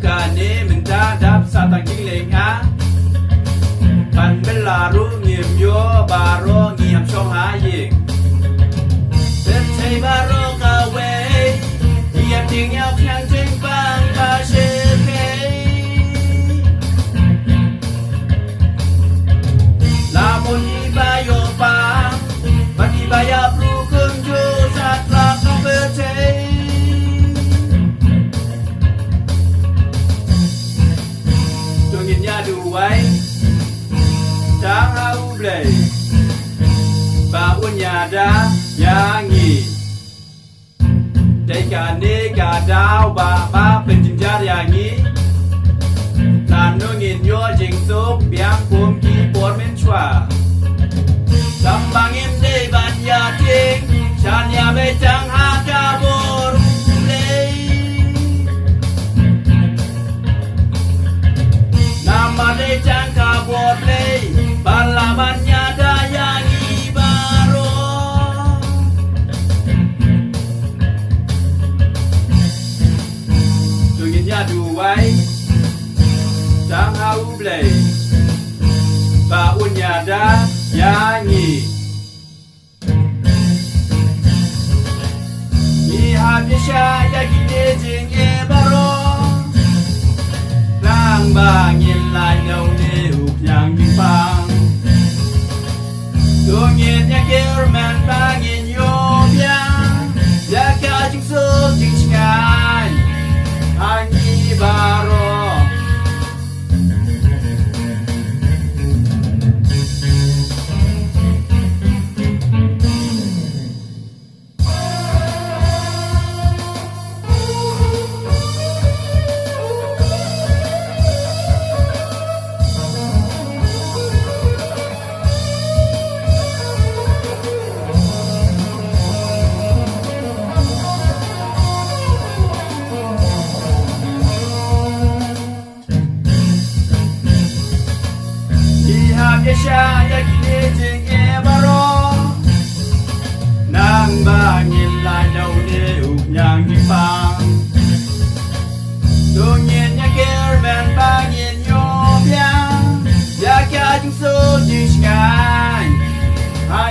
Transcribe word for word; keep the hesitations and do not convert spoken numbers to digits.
Kane mynta dap sa tang jingleh nga. Ban bela ruh ngim ïoh baroh ngi hap shong ha ïing. Pyrthei baroh kawei. Ïa ting ïa pynïang jingpang ba shyrkhei. La mon iba ïoh pang. Bad iba ïap ruh kumjuh satlak ka pyrthei. To ngin ïa duwai tang ha U Blei ba un ïada ïa ngi. Dei kane ka daw ba ba pynjynjar ïa ngi. Lano ngin ïoh jingsuk biang kum ki por mynshuwa. Tang ba ngim dei ban ïa tieng sha ïa beit tang ha ka bor U Blei. Namar dei tang ka bor Blei ba la ban ïada ïa ngi baroh. To ngin ïa duwai tang ha U Blei ba un ïada ïa ngi. Ngi hap ïa shah ïa kine jingeh baroh. Tang ba ngin lait na une u pynïang jingpang. To ngin ïa kyrmen ba ngin ïoh biang ïa ka jingsuk jingshngaiñ ha ngi baroh. Ngi hap ïa shah ïa kine jingeh baroh. Nang ba ngin lait na une u pynïang jingpang. To ngin ïa kyrmen ba ngin ïoh biang ïa ka jingsuk jingshngaiñ ha